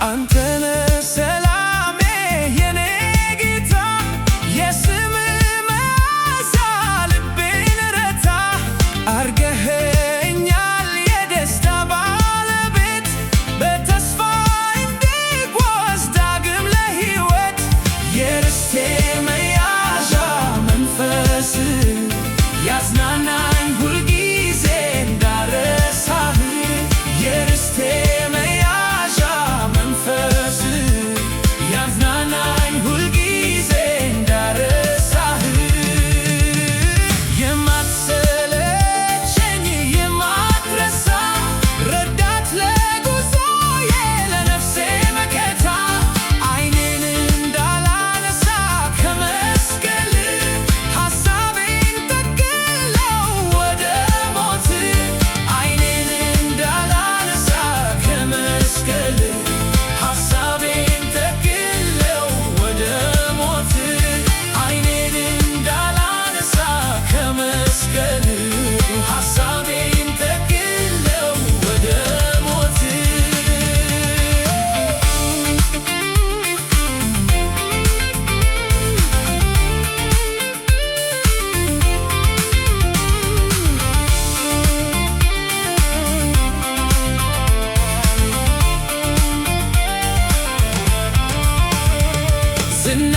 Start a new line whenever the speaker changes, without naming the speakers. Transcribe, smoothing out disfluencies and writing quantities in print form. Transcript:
አንተ ነህ ሰላሜ የኔ ጌታ፣ የስምህ መዓዛ ልቤን ረታ። አርገኸኛል የደስታ ባለቤት፣ በተስፋ እንድጓዝ ዳግም ለሕይወት። የርስቴ መያዣ መንፈስ ያጽናናኝ ሁልጊዜ እንዳረሳህ። የርስቴ መያዣ መንፈስ ያጽናናኝ ሁልጊዜ እንዳረሳህ። የማትሰለቸኝ የማትረሳ፣ ረዳት ለጉዞዬ ለነፍሴ መከታ። ዓይኔን እንዳላነሳ ከመስቀል፣ ሐሳቤን ጠቅልለው ወደ ሞት። ዓይኔን እንዳላነሳ ከመስቀል፣ ሐሳቤን ጠቅልለው ወደ ሞት። ዓይኔን እንዳላነሳ ከመስቀል፣ ሐሳቤን ጠቅልለው ወደ ሞት። ዝና